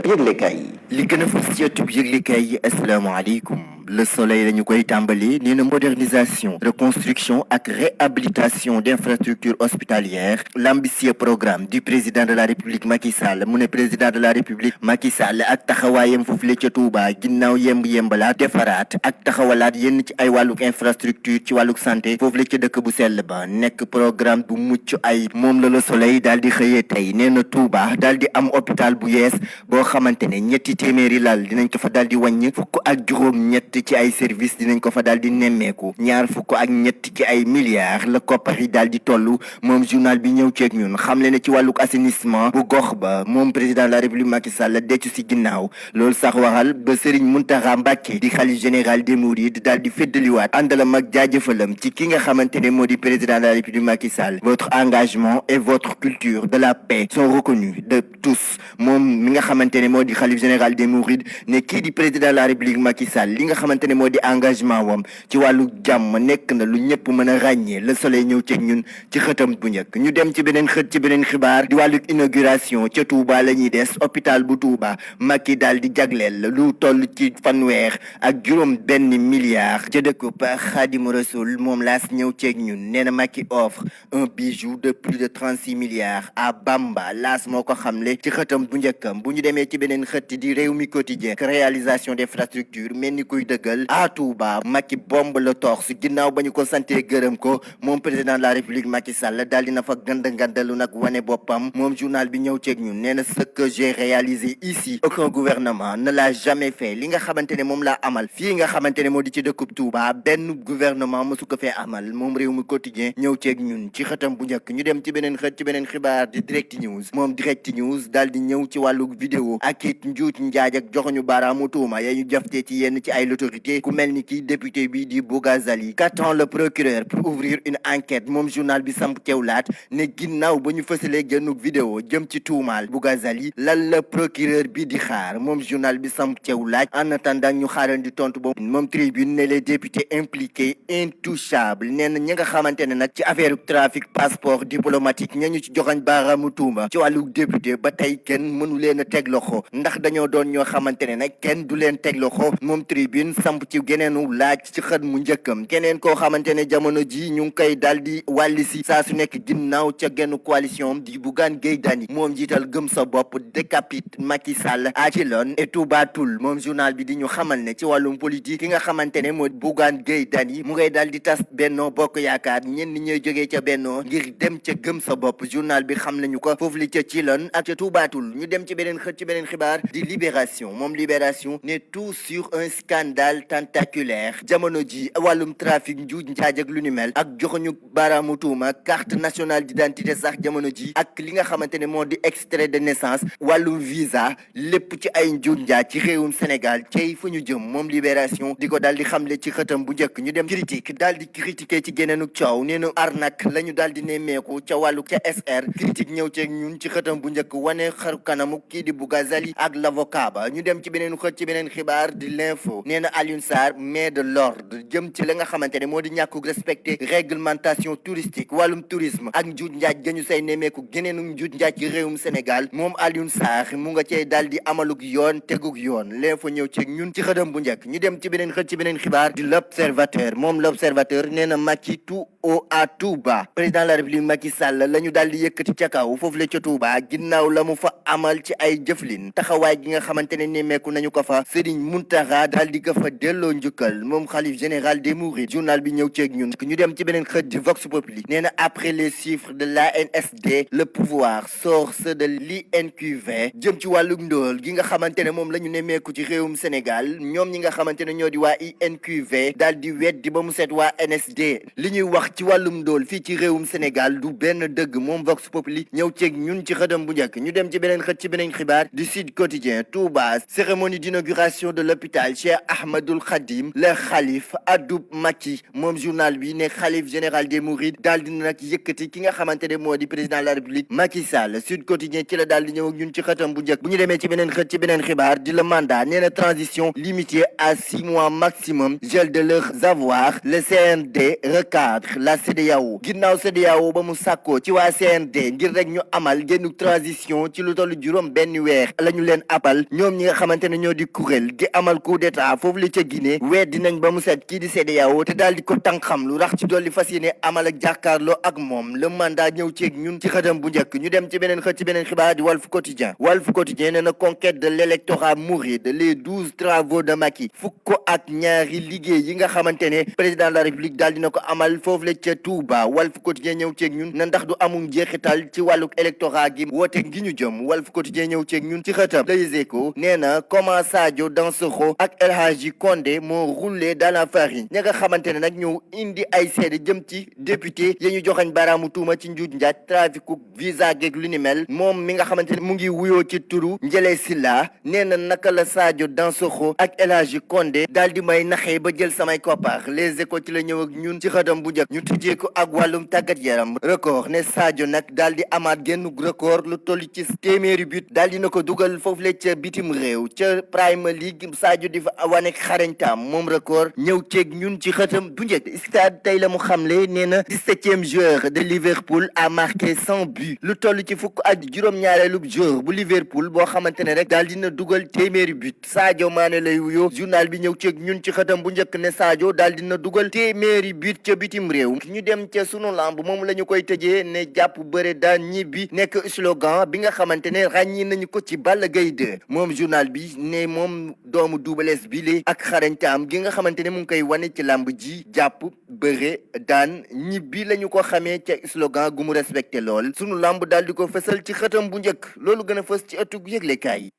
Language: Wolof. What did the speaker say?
yëglekaay yi li gën a fës ci ëttub yëglekaay yi asalaamaaleykum le soleil la ñu koy tàmbali nee na modernisation reconstruction ak réhabilitation d'infrastructures hospitalières l'ambitieux programme du président de la république Macky Sall mu ne président de la république Macky Sall ak taxawaayam foofu la ca Touba ginnaaw yembalaat defaraat ak taxawalaat yenn ci ay wàlluk infrastructure ci wàlluk santé foofu la ca dëkk bu sell ba nekk programme bu mucc ay moom la le soleil daal di xëyee tey nee na Touba daal di am hôpital bu yees boo xamante ne ñetti téeméeri lal dinañ ko fa daal di wàññi fukk ak juróom ñett ci ay service dinañ ko fa daal di nemmeeku ñaar fukk ak ñett ci ay milliards la koppar yi daal di toll moom journal bi ñëw ceeg ñun xam le ne ci wàlluk assainissement bu gox ba moom président de la république Macky Sall deccu si ginnaaw loolu sax waral ba Serigne Mountakha Mbacké di xalif général des Mourides daal di feddaliwaat àndalam ak jaajëfalam ci ki nga xamante ne moo di président de la république Macky Sall votre engagement et votre culture de la paix sont reconnus de tous moom mi nga xamante ne moo di xalif général des Mourides ne kii di président de la république Macky Sall li nga xamante ne moo di engagement wam ci wàllu jàmm nekk na lu ñëpp mën a ràññee le soleil ñëw ceeg ñun ci xëtam bu njëkk ñu dem ci beneen xët ci beneen xibaar di wàllu inauguration ca Touba la ñuy des hôpital bu Touba Macky daal di jagleel lu toll ci fanweer ak juróom benn milliard ca dëkk ba Khadimou Rassoul moom laas ñëw ceeg ñun nee na Macky offre un bijou de plus de 36 milliards à Bamba laas moo ko xamle ci xëtam bu njëkkam bu ñu demee ci beneen xët di réew mi quotidien réalisation d'infrastructures mel ni kuy dëggal à Touba Macky bomb la torse ginnaaw ba ñu ko santee gërëm ko moom président de la république Macky Sall daal dina fa gandalu nag wane boppam moom journal bi ñëw ceeg ñun nee na ce que j'ai réalisé ici aucun gouvernement ne l'a jamais fait li nga xamante ne moom laa amal fii nga xamante ne moo di ci dëkkub Touba benn gouvernement mësu ko fee amal moom réew mi quotidien ñëw ceeg ñun ci xëtam bu njëkk ñu dem ci beneen xët ci beneen xibaar di direct news moom direct news daal di ñëw ci wàllu vidéo ak it njuuj njaaj ak joxoñu baaraamu tuuma ya ñu jaftee ci yenn ci ay l'autorité ku mel ni kii député bi di Bougazali qu'attend le procureur pour ouvrir une enquête moom journal bi samp cewlaat ne ginnaaw ba ñu fësalee génnuk vidéo jëm ci tuumaal Bougazali lan la procureur bi di xaar moom journal bi samp cewlaat en attendant ñu xaaran di tontu ba moom tribune ne les députés impliqués intouchables nee na ñi nga xamante ne nag ci affaire trafic passeport diplomatique ña ñu ci joxañ baaraamu tuuma ci wàllu député ba tey kenn mënu leen a teg loxo ndax dañoo doon ñoo xamante ne nag kenn du leen teg loxo moom tribune samp ci geneenu laaj ci xët mu njëkkam keneen koo xamante ne jamono ji ñu ngi koy daal di wàlli si saa su nekk ginnaaw ca genn coalition di Bougane Gueye Dany moom jiital gëm sa bopp décapite Macky Sall Acilon et Touba Toul moom journal bi di ñu xamal ne ci wàllum politique ki nga xamante ne moo Bougane Gueye Dany mu ngay daal di tas Benno Bokk Yaakaar ñenn ñi ñooy jógee ca Benno ngir dem ca gëm sa bopp journal bi xam nañu ko foofu li ca Acilon ak ca Touba Toul ñu dem ci beneen xët ci beneen xibaar di Libération moom Libération ne tout sur un scandale tentaculaire jamono ji wàllum trafic njuuj njaaj ak lu ni mel ak joxuñu baaraamu tuuma carte nationale d'identité sax jamono ji ak li nga xamante ne moo di extrait de naissance wàllum visa lépp ci ay njuuj njaaj ci réewum Sénégal cey fu ñu jëm moom Libération di ko daal di xamle ci xëtam bu njëkk ñu dem critique daal di critiquer ci geneenu coow nee na arnaque la ñu daal di nemmeeku ca wàllu ca SR critique ñëw ceeg ñun ci xëtam bu njëkk wane xaru kanamu kii di Bougazali ak l'avocat ba ñu dem ci beneen xët ci beneen xibaar di l'info nee na Alioune Sarr met de l'ordre jëm ci la nga xamante ne moo di ñàkku respecté réglementation touristique wàllum tourisme ak njuuj njaaj gañu say nemmeeku geneenu njuuj njaaj ci réewum Sénégal moom Alioune Sarr mu nga cey daal di amalug yoon tegug yoon l'info ñëw ci ñun ci xëtam bu njëkk ñu dem ci beneen xët ci beneen xibaar di l'observateur moom l'observateur nee na Macky tout haut à Touba président de la République Macky Sall la ñu daal di yëkkati ca kaw foofu la ca Touba ginnaaw la mu fa amal ci ay jëflin taxawaay gi nga xamante ne nemmeeku nañu ko fa Serigne Mountakha daal di ko fa delloo njukkal moom xalif général des Mourides journal bi ñëw ceeg ñun ñu dem ci beneen xët di Vox Populi nee na après les chiffres de l'ANSD le pouvoir sort ceux de l'INQV jëm ci wàllu ndóol gi nga xamante ne moom la ñu nemmeeku ci réewum Sénégal ñoom ñi nga xamante ne ñoo di waa INQV daal di weddi ba mu set waa NSD li ñuy wax ci wàllum ndóol fii ci réewum Sénégal du benn dëgg moom Vox Populi ñëw ceeg ñun ci xëtam bu njëkk ñu dem ci beneen xët ci beneen xibaar du Sud Quotidien Touba cérémonie d'inauguration de l'hôpital Cheikh Ahmadoul Khadim le xalif Adoub Macky moom journal bi ne xalif général des Mourides daal di nag yëkkati ki nga xamante ne moo di président de la République Macky Sall Sud Quotidien ci la daal di ñëw ak ñun ci xëtam bu njëkk bu ñu demee ci beneen xët ci beneen xibaar di le mandat nee na transition limitée à 6 mois maximum gel de leurs avoirs le CND recadre la CEDEAO ginnaaw CEDEAO ba mu sàkkoo ci waa CND ngir rek ñu amal génn transition ci lu tollu juróom benn weer la ñu leen appal ñoom ñi nga xamante ne ñoo di kuréel gi amal coup d'état foofu la ca Guinée weddi nañ ba mu set kii di CEDEAO te daal di ko tànqam lu rax ci dolli fas yéene amal ak jàkkaarloo ak moom le mandat ñëw ceeg ñun ci xëtam bu njëkk ñu dem ci beneen xët ci beneen xibaar di Walf Quotidien nee na conquête de l'électorat mouride les 12 travaux de Macky fukk ak ñaari liggéey yi nga xamante ne président de la République daal dina ko amal foofu la ca Touba Walf Quotidien ñëw ceeg ñun na ndax du amul njeexital ci wàlluk électorat gi woote gi ñu jëm Walf Quotidien ñëw ceeg ñun ci xëtam Les Échos nee na comment Sadio Dansokho ak El Hadji Condé moo roulé dans la farine ña nga xamante ne nag ñëw indi ay seede jëm ci député ya ñu joxañ baraamu tuuma ci njuuj njaaj traficu visa geeg lu ni mel moom mi nga xamante ne mu ngi wuyoo ci turu Njële Silla nee na naka la Sadio Dansokho ak El Hadji Condé daal di may naxee ba jël samay koppar Les Échos ci la ñëw ak ñun ci xëtam bu njëkk ñu tëjee ko ak wàllum tàggat yaram record ne Sadio nag daal di amaat genn record lu toll ci téeméeri but daal di na ko dugal foofu la ca bitim réew ca Premier League Sadio di fa wane xarañtaam moom record ñëw ceeg ñun ci xëtam bu njëkk stade tey la mu xamle nee na 17e joueur de Liverpool a marqué 100 buts lu toll ci fukk ak juróom-ñaareelu joueur bu Liverpool boo xamante ne rek daal dina dugal téeméeri but Sadio Mané lay wuyoo journal bi ñëw ceeg ñun ci xëtam bu njëkk ne Sadio daal dina dugal téeméeri but ca bitim réew ñu dem ca sunu lamb moom la ñu koy tëjee ne jàpp bëre daan ñibbi nekk slogan bi nga xamante ne ràññi nañu ko ci Balla Gaye 2 moom journal bi ne moom doomu Double Less bi lee ak xarañtaam gi nga xamante ne mu ngi koy wane ci lamb ji jàpp bëre daan ñibbi la ñu ko xamee ca slogan gu mu respecté lool sunu lamb daal di ko fësal ci xëtam bu njëkk loolu gën a fës ci ëttug yëglekaay yi